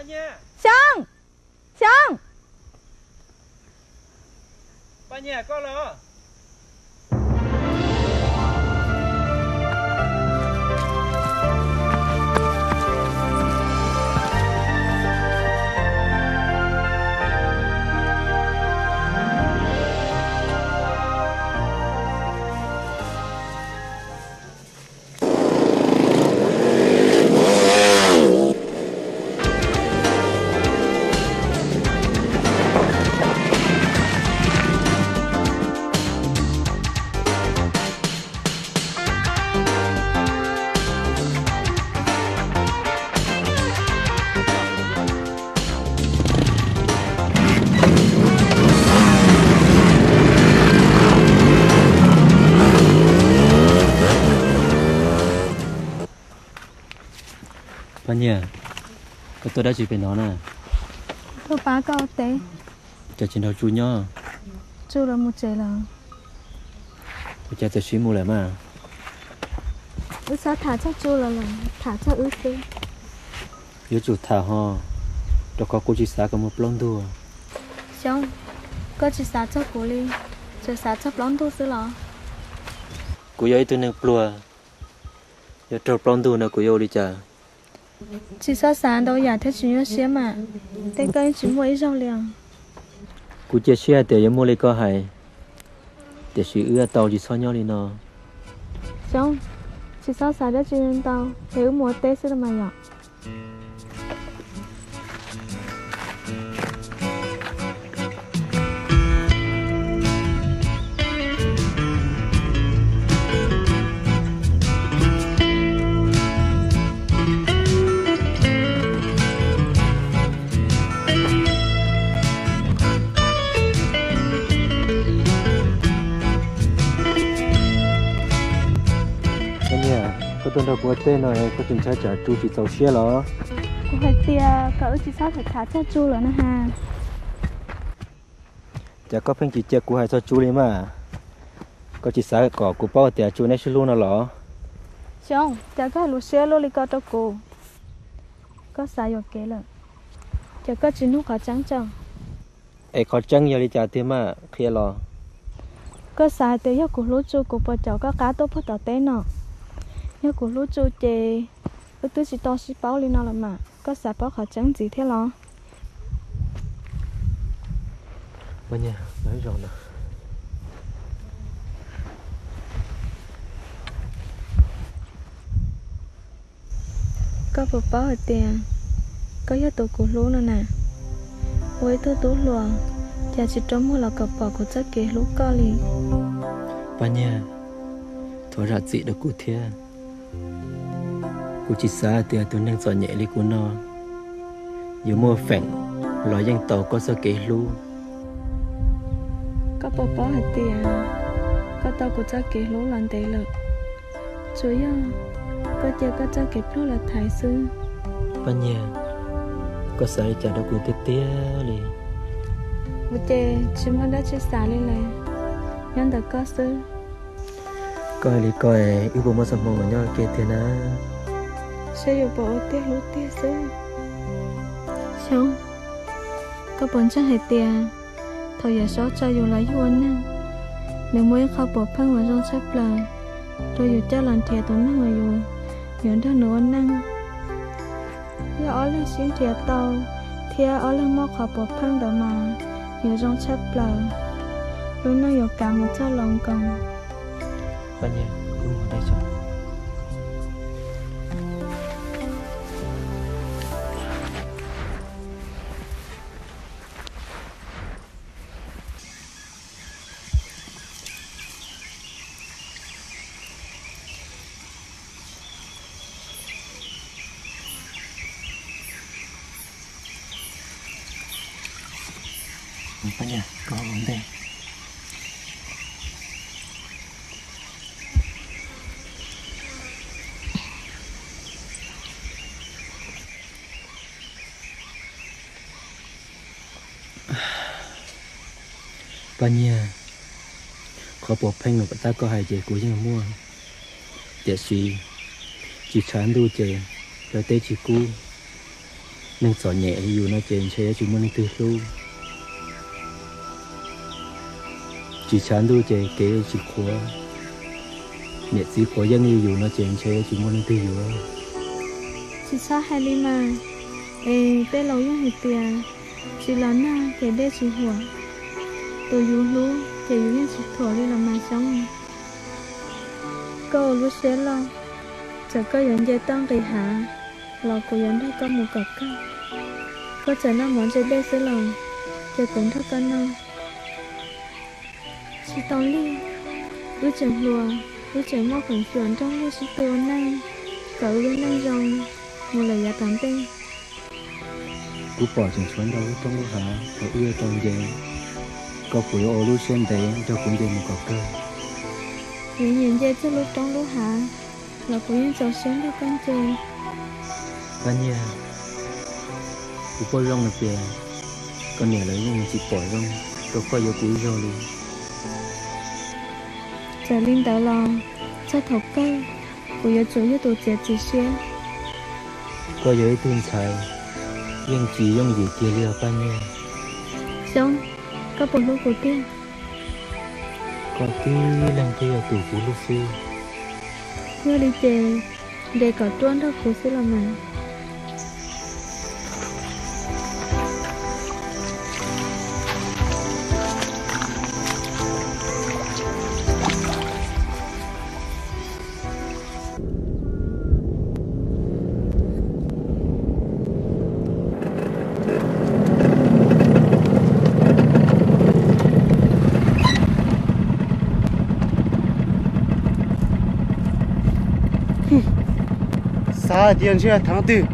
Xyoob! Xyoob! Poj niam, koj tuaj dab tsi pem no na? Tuaj pab koj ua teb. Cas tsis nrog Tsu nyob? Tsu los mus tsev lawm. Ua cas txawm sib mus lawm mas? Wb txhob tham txog Tsu los lawm, tham txog wb xwb. Yuav tsum tham ho, rau qhov kuv tsis xav kom muaj plaub ntug. Xyoob, koj tsis xav txog kuv li, tsuas xav txog plaub ntug xwb los? Kuv yog ib tug neeg pluag, yog raug plaub ntug no kuv yuav ua li cas? Tsis txhob xav ntau yam thiab tsis nyuaj siab mas, tej koj yeej tsis muaj ib zaug li os. Kuv cia siab hais tias yuav muaj li koj hais, tiam sis wb tau tsis txhob nyob li no. Xyoob, tsis txhob xav dab tsi ntau, es wb mus ua teb xwb los mas yom. Koj niam, koj tuaj nrog kuv ua teb no es koj tsis ntshai tsam Tsu tsis txaus siab los? Kuv hais tias kom wb tsis txhob tham tham txog Tsu lawm na has. Cas koj pheej tsis cia kuv hais txog Tsu li mas? Koj tsis xav kom kuv paub tias Tsu neb sib hlub no los? Xyoob, cas koj hais lus siab luaj li ko rau kuv? Koj xav yuam kev lawm, ces koj tsis nug qhov tseeb tso. Es qhov tseeb yog li cas tiag mas qhia los? Koj xav hais tias yog kuv hlub Tsu kuv puas caum koj qab tuaj puag tom teb no? Yog kuv hlub Tsu ces wb twb tsis tau sib paub li no los mas, koj xav paub qhov tseeb ntxiv thiab los? Koj puas paub hais tias koj yog tus kuv hlub no na? Ua ib tug tub hluas, cas tsis rua muag los kom pom kuv txoj kev hlub koj li? Paj Nyiag, thov zam txim rau kuv thiab. Kuv tsis xav hais tias tus neeg txom nyem li kuv no yuav muaj feem los yeej tau koj txoj kev hlub. Koj puas paub hais tias koj tau kuv txoj kev hlub los ntev lawm, tsuas yog koj cia koj txoj kev pluag los thaiv xwb. Paj Nyiag, koj xav li cas rau kuv tiag tiag li? Kuv ces tsis muaj dab tsi xav li lawm, nyob ntawm koj xwb. Koj hais li ko, wb puas muaj txoj hmoo los nyob ua ke tiag na? Saib yus puas ua tiag hlub tiag xwb. Xyoob, koj puas ntseeg hais tias thaum Yawm Saub tso yus los yug ua neeg, nws muaj ib qho puav pheej uas zoo tshaj plaws rau yus coj los nrhiav tus neeg uas yus yuav nrog nws ua neej. Yog ob leeg sib nrhiav tau thiab ob leeg muaj qhov puav pheej ntawd mas yuav zoo tshaj plaws, lub neej yuav kav mus txog laus nkoos. Paj Nyiag, qhov puav pheej uas tab koj hais ces kuv yeej muaj, tiam sis tsis tshav ntuj ces lawv teb tsis kub. Neeg txom nyem li yus no ces ntshe yuav tsis muaj leej twg hlub. Tsis tshav ntuj ces kev tsis qhuav, niam txiv quav yeeb li yus no ces ntshe yuav tsis muaj leej twg yuav. Tsis txhob hais li mas, es tej laus yeej hais tias tsis los nag ces dej tsis huam. Tus yus hlub ces yus yeej tsis thuam li los mas Xyoob. Koj ua lub siab loj, txawm koj yuav nce toj nqis hav los kuv yuav nrog koj mus kom kawg. Koj txawm noj mov ntse dej xwb los ces kuv nrog koj noj. Tsis tau li, wb tseem hluas, wb tseem muaj feem xyuam nrog luag sib tw ua neej, kom wb lub neej zoo mus lawm yav tom ntej. Kuv pom tseem tshuav ntau lub roob lub hav uas wb yuav tau nce, koj puas yuav ua lub siab ntev nrog kuv nce mus kom kawg? Kuv nyiam nce txog lub roob lub hav los kuv yeej txaus siab nrog koj nce. Paj Nyiag, kuv pom zoo hais tias koj niam lawv yeej tsis pom zoo rau koj yuav kuv ib zaug li. Txawm li ntawd los txog thaum kawg kuv yuav tsum yog tus txiav txim siab. Koj yog ib tug ntxhais yeej tsis yooj yim kiag li os Paj Nyiag. Xyoob, koj puas hlub kuv tiag? Koj tib leeg thiaj yog tus kuv hlub xwb. Yog li ces nce kom ruaj nrog kuv xwb los mas. Xav tias ntshe tham leej twg,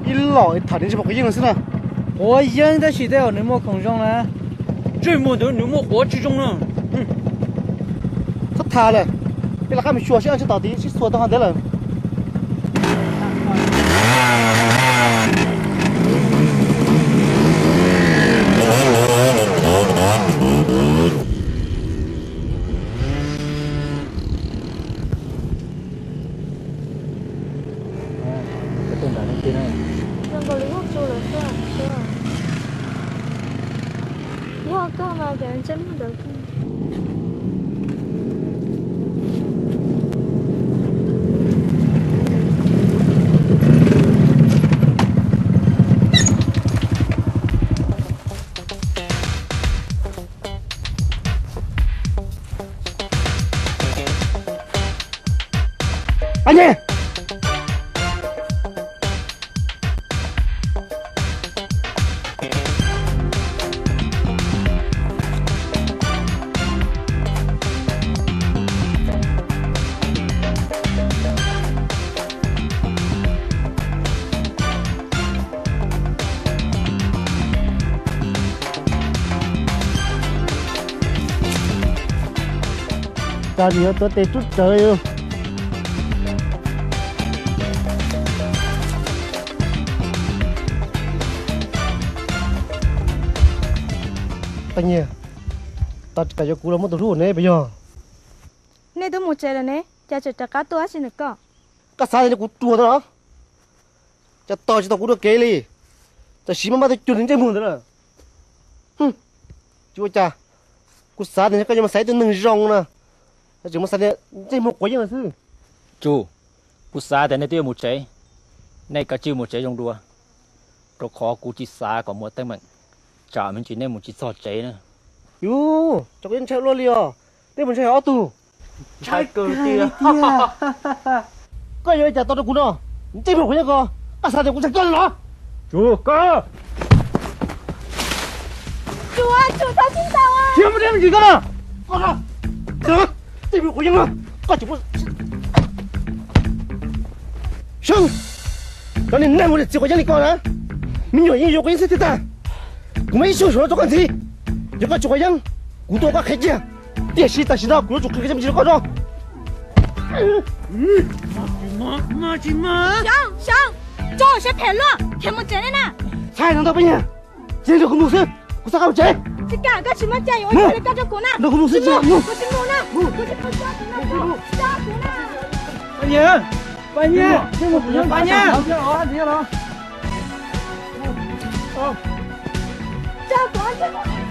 ib los tham nws ntshe muaj quav yeeb no xwb na. Quav yeeb tab sis tej zaum nws muaj khoom zoo na. Ntsej muag ntawd nws muaj quav tsis zoo na. Txhob tham lawm, peb rov qab mus xyuas seb ob tsob tom tid sib xuas tau ho ntev lawm. Zoo nkaus li yog Tsu lawm xwb. Yog kawg mas cov ntsej muag ntawd. Paj Nyiag! Cas yuav tuav tes rub rawv li. Paj Nyiag, tos tsis kam yuav kuv los muab tus hlub ne puas yog? Nej twb mus tsev lawm ne, cas tseem rov qab tuaj dab tsi ntawm koj? Koj xav tias kuv ruam ntawd los? Cas tos tsis tau kuv dua kev li, tam sim mas npaj tau cuag nws ntsej muag ntawd lawm. Tsis ua cas, kuv xav tias koj yuav mus xaiv ib tug neeg zoo na, tseem mus xaiv tias ntsej muag quav yeeb lawm xwb. Tsu, kuv xav tias nej twb yuav mus tsev, nej kav tsij mus tsev zoo dua, rau qhov kuv tsis xav kom muaj teeb meem, tsam me ntsis nej mus tsis txog tsev na. Yus, cov quav yeeb ntshai luaj li os, nej mus ntshai ob tug. Ntshai kawg li tiag. Koj yuav ua cas tau rau kuv no? Ntsej muag quav yeeb ko, koj xav tias kuv ntshai koj li los? Tsu, koj. Tsu, Tsu, txhob tsis ntaus. Tsis muaj dab tsi koj no. Koj, ntsej muag quav yeeb no, koj tsis muaj. Xyoob, cov niag neeg muaj niam txiv quav yeeb li koj na, me nyuam yeej yuav quav yeeb xwb tiag tag. Kuv muaj ib xyoos saum no rau koj ntxiv, yog koj tsis quav yeeb, kuv tuaj koj qhia kiag. Tiam sis tam sim no kuv yuav tsum qhia me ntsis rau koj no. Xyoob, Xyoob, tso siab phem luaj, khiav mus tsev nej na. Txhais no ntau Paj Nyiag, cia nrog kuv mus xwb, kuv xav qab mus tsev. Tsis kam, koj tsis muaj cai yuav ua li koj rau kuv na. Nrog kuv mus xwb, tsis mus. Kuv tsis mus na, kuv tsis mus, tso kuv na, tso kuv na. Paj Nyiag, Paj Nyiag, Paj Nyiag. Tso kov tso.